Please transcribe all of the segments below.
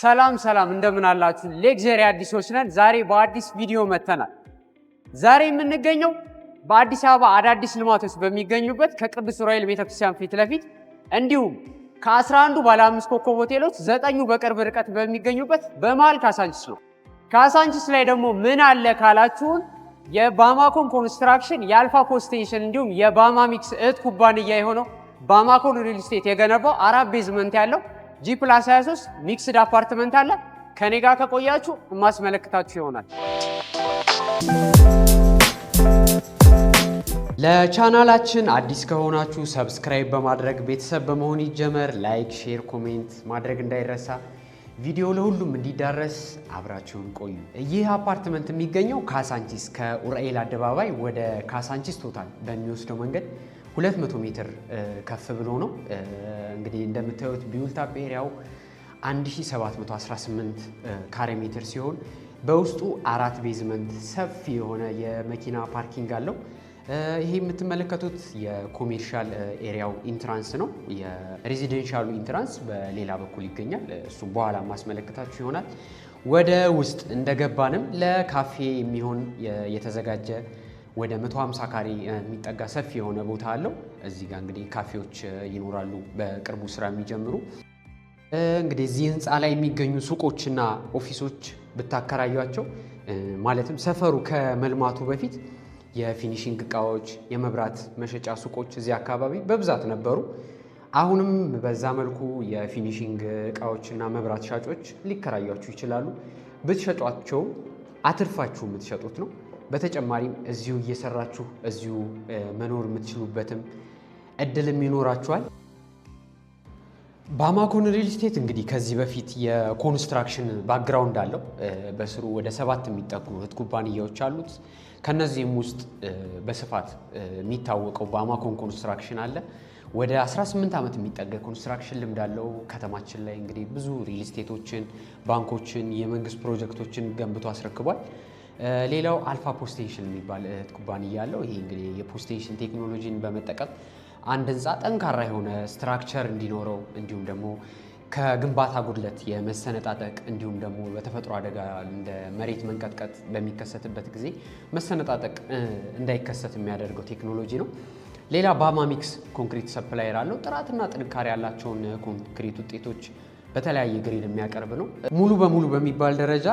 ሰላም ሰላም፣ እንደምን አላችሁ? Luxury አዲሶች ነን። ዛሬ በአዲስ ቪዲዮ መጥተናል። ዛሬ የምንገኘው በአዲስ አበባ አዳዲስ ልማቶች በሚገኙበት ከቅዱስ ዑራኤል ቤተክርስቲያን ፊት ለፊት እንዲሁም ከ11ዱ ባለ አምስት ኮከብ ሆቴሎች ዘጠኙ በቅርብ ርቀት በሚገኙበት በመሃል ካሳንቺስ ነው። ካሳንቺስ ላይ ደግሞ ምን አለ ካላችሁን የባማኮን ኮንስትራክሽን፣ የአልፋ post tension እንዲሁም የባማ ሚክስ እህት ኩባንያ የሆነው ባማኮን ሪል ስቴት የገነባው አራት basement ያለው G+23 mixed apartment አለ። ከኔ ጋር ከቆያችሁ የማስመለክታችሁ ይሆናል። ለቻናላችን አዲስ ከሆናችሁ subscribe በማድረግ ቤተሰብ በመሆን ይጀመር። Like፣ share፣ comment ማድረግ እንዳይረሳ። ቪዲዮ ለሁሉም እንዲዳረስ አብራችሁን ቆዩ። ይህ አፓርትመንት የሚገኘው ካሳንቺስ ከኡራኤል አደባባይ ወደ ካሳንቺስ ቶታል በሚወስደው መንገድ 200 ሜትር ከፍ ብሎ ነው። እንግዲህ እንደምታዩት built up area ው 1718 ካሬ ሜትር ሲሆን በውስጡ አራት basement፣ ሰፊ የሆነ የመኪና parking አለው። ይሄ የምትመለከቱት የ commercial area ው entrance ነው። የ residential ኡ entrance በሌላ በኩል ይገኛል። እሱም በኋላ ማስመለከታችሁ ይሆናል። ወደ ውስጥ እንደገባንም ለካፌ የሚሆን የተዘጋጀ ወደ 150 ካሬ የሚጠጋ ሰፊ የሆነ ቦታ አለው። እዚህ ጋር እንግዲህ ካፌዎች ይኖራሉ በቅርቡ ስራ የሚጀምሩ። እንግዲህ እዚህ ህንፃ ላይ የሚገኙ ሱቆችና office ኦች ብታከራዩቸው፣ ማለትም ሰፈሩ ከመልማቱ በፊት የ finishing እቃዎች፣ የመብራት መሸጫ ሱቆች እዚህ አካባቢ በብዛት ነበሩ። አሁንም በዛ መልኩ የ finishing እቃዎችና መብራት ሻጮች ሊከራያችሁ ይችላሉ። ብትሸጧቸውም አትርፋችሁ የምትሸጡት ነው። በተጨማሪም እዚሁ እየሰራችሁ እዚሁ መኖር የምትችሉበትም እድልም ይኖራችኋል። ባማኮን ሪል ስቴት እንግዲህ ከዚህ በፊት የ construction background አለው። በስሩ ወደ ሰባት የሚጠጉ እህት ኩባንያዎች አሉት። ከነዚህም ውስጥ በስፋት የሚታወቀው ባማኮን ኮንስትራክሽን አለ። ወደ 18 ዓመት የሚጠጋ construction ልምድ አለው። ከተማችን ላይ እንግዲህ ብዙ ሪል ስቴቶችን፣ ባንኮችን፣ የመንግስት ፕሮጀክቶችን ገንብቶ አስረክቧል። ሌላው አልፋ post tension የሚባል እህት ኩባንያ አለው። ይሄ እንግዲህ የ post tension ቴክኖሎጂን በመጠቀም አንድ ህንፃ ጠንካራ የሆነ structure እንዲኖረው እንዲሁም ደግሞ ከግንባታ ጉድለት የመሰነጣጠቅ እንዲሁም ደግሞ በተፈጥሮ አደጋ እንደ መሬት መንቀጥቀጥ በሚከሰትበት ጊዜ መሰነጣጠቅ እንዳይከሰት የሚያደርገው ቴክኖሎጂ ነው። ሌላ ባማሚክስ concrete supplier አለው። ጥራትና ጥንካሬ ያላቸውን ኮንክሪት ውጤቶች በተለያየ grade የሚያቀርብ ነው። ሙሉ በሙሉ በሚባል ደረጃ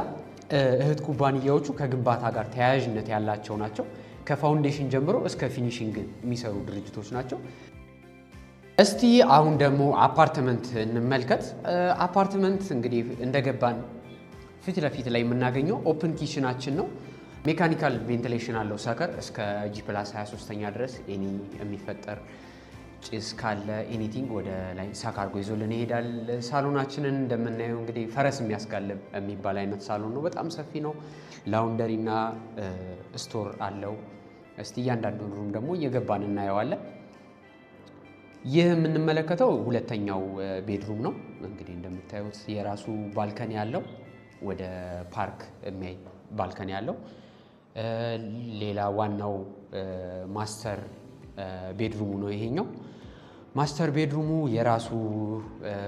እህት ኩባንያዎቹ ከግንባታ ጋር ተያያዥነት ያላቸው ናቸው። ከ foundation ጀምሮ እስከ finishing የሚሰሩ ድርጅቶች ናቸው። እስቲ አሁን ደግሞ አፓርትመንት እንመልከት። አፓርትመንት እንግዲህ እንደገባን ፊት ለፊት ላይ የምናገኘው open kitchen ኣችን ነው። Mechanical ventilation አለው sucker እስከ G+23ኛ ድረስ any የሚፈጠር ጭስ ካለ anything ወደ ላይ suck አድርጎ ይዞልን ይሄዳል። ሳሎናችንን እንደምናየው እንግዲህ ፈረስ የሚያስጋልብ የሚባል አይነት ሳሎን ነው። በጣም ሰፊ ነው። Laundry እና store አለው። እስቲ እያንዳንዱን room ደግሞ እየገባን እናየዋለን። ይህ የምንመለከተው ሁለተኛው bedroom ነው። እንግዲህ እንደምታዩት የራሱ balcony ያለው፣ ወደ ፓርክ የሚያይ balcony ያለው። ሌላ ዋናው master bedroom ኡ ነው ይሄኛው። Master bedroom ኡ የራሱ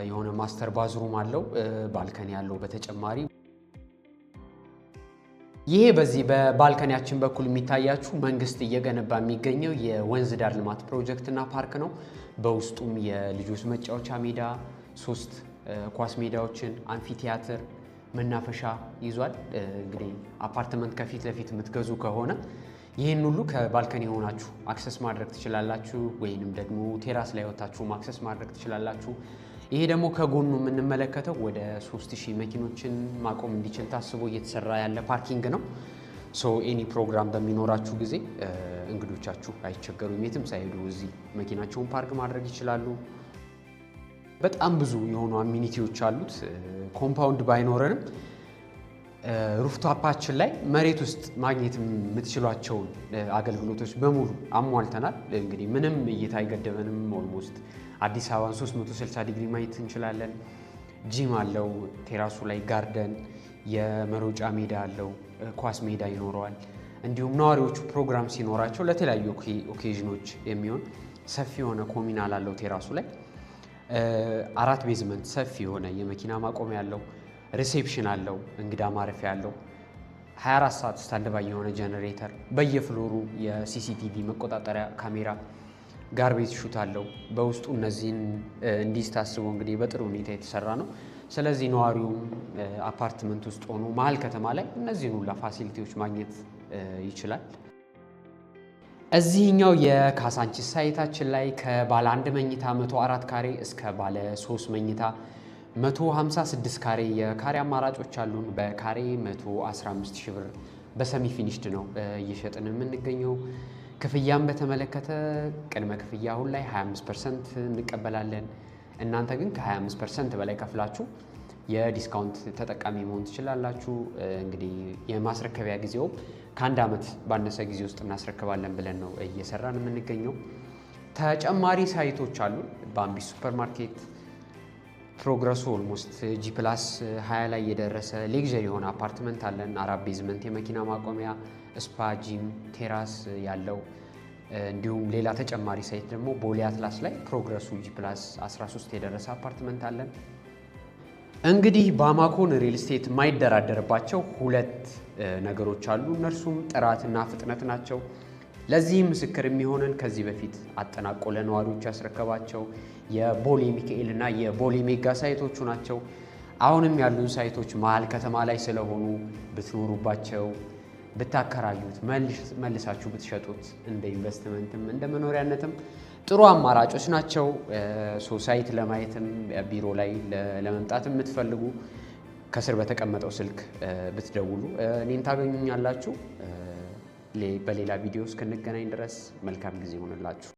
የሆነ master bathroom አለው፣ balcony ያለው በተጨማሪ። ይሄ በዚህ በ balcony ያችን በኩል የሚታያችሁ መንግስት እየገነባ የሚገኘው የወንዝ ዳር ልማት ፕሮጀክት እና ፓርክ ነው። በውስጡም የልጆች መጫወቻ ሜዳ፣ ሶስት ኳስ ሜዳዎችን፣ amphitheater፣ መናፈሻ ይዟል። እንግዲህ አፓርትመንት ከፊት ለፊት የምትገዙ ከሆነ ይህን ሁሉ ከ balcony ሆናችሁ access ማድረግ ትችላላችሁ፣ ወይንም ደግሞ terrace ላይ ወታችሁ access ማድረግ ትችላላችሁ። ይሄ ደግሞ ከጎኑ የምንመለከተው ወደ 3000 መኪኖችን ማቆም እንዲችል ታስቦ እየተሰራ ያለ parking ነው። So any ፕሮግራም በሚኖራችሁ ጊዜ እንግዶቻችሁ አይቸገሩም። የትም ሳይሄዱ እዚህ መኪናቸውን ፓርክ ማድረግ ይችላሉ። በጣም ብዙ የሆኑ amenity ዎች አሉት። Compound ባይኖረንም rooftop ኣችን ላይ መሬት ውስጥ ማግኘት የምትችሏቸውን አገልግሎቶች በሙሉ አሟልተናል። እንግዲህ ምንም እይታ አይገደበንም። Almost አዲስ አበባን 360 ዲግሪ ማየት እንችላለን። ጂም አለው፣ terrace ኡ ላይ garden፣ የመሮጫ ሜዳ አለው፣ ኳስ ሜዳ ይኖረዋል። እንዲሁም ነዋሪዎቹ ፕሮግራም ሲኖራቸው ለተለያዩ occasion ኖች የሚሆን ሰፊ የሆነ communal አለው terrace ኡ ላይ። አራት basement ሰፊ የሆነ የመኪና ማቆሚያ ያለው። Reception አለው፣ እንግዳ ማረፊያ አለው። 24 ሰዓት standby የሆነ ጀነሬተር፣ በየ floor ኡ የ CCTV መቆጣጠሪያ ካሜራ፣ garbage chute አለው። በውስጡ እነዚህን እንዲህ ታስቦ እንግዲህ በጥሩ ሁኔታ የተሰራ ነው። ስለዚህ ነዋሪውም አፓርትመንት ውስጥ ሆኖ መሀል ከተማ ላይ እነዚህን ሁላ facility ዎች ማግኘት ይችላል። እዚህኛው የካሳንቺስ site ኣችን ላይ ከባለ አንድ መኝታ 104 ካሬ እስከ ባለ 3 መኝታ 156 ካሬ የካሬ አማራጮች አሉን። በካሬ 115 ሺህ ብር በ semi finished ነው እየሸጥን የምንገኘው። ክፍያን በተመለከተ ቅድመ ክፍያ አሁን ላይ 25% እንቀበላለን። እናንተ ግን ከ25% በላይ ከፍላችሁ የ discount ተጠቃሚ መሆን ትችላላችሁ። እንግዲህ የማስረከቢያ ጊዜው ከአንድ ዓመት ባነሰ ጊዜ ውስጥ እናስረክባለን ብለን ነው እየሰራን የምንገኘው። ተጨማሪ site ኦች አሉ። በአምቢስ ሱፐር ማርኬት progress ኡ almost G+20 ላይ የደረሰ luxury የሆነ አፓርትመንት አለን። አራት basement፣ የመኪና ማቆሚያ፣ spa፣ gym፣ terrace ያለው፣ እንዲሁም ሌላ ተጨማሪ site ደግሞ ቦሌ አትላስ ላይ progress ኡ G+13 የደረሰ አፓርትመንት አለን። እንግዲህ ባማኮን ሪል ስቴት የማይደራደርባቸው ሁለት ነገሮች አሉ። እነርሱም ጥራትና ፍጥነት ናቸው። ለዚህም ምስክር የሚሆነን ከዚህ በፊት አጠናቆ ለነዋሪዎች ያስረከባቸው የቦሌ ሚካኤል እና የቦሌ ሜጋ site ኦቹ ናቸው። አሁንም ያሉን site ኦች መሀል ከተማ ላይ ስለሆኑ ብትኖሩባቸው፣ ብታከራዩት፣ መልሳችሁ ብትሸጡት እንደ ኢንቨስትመንትም እንደ መኖሪያነትም ጥሩ አማራጮች ናቸው። So site ለማየትም ቢሮ ላይ ለመምጣት የምትፈልጉ ከስር በተቀመጠው ስልክ ብትደውሉ እኔን ታገኙኛላችሁ። በሌላ ቪዲዮ እስክንገናኝ ድረስ መልካም ጊዜ ይሆንላችሁ።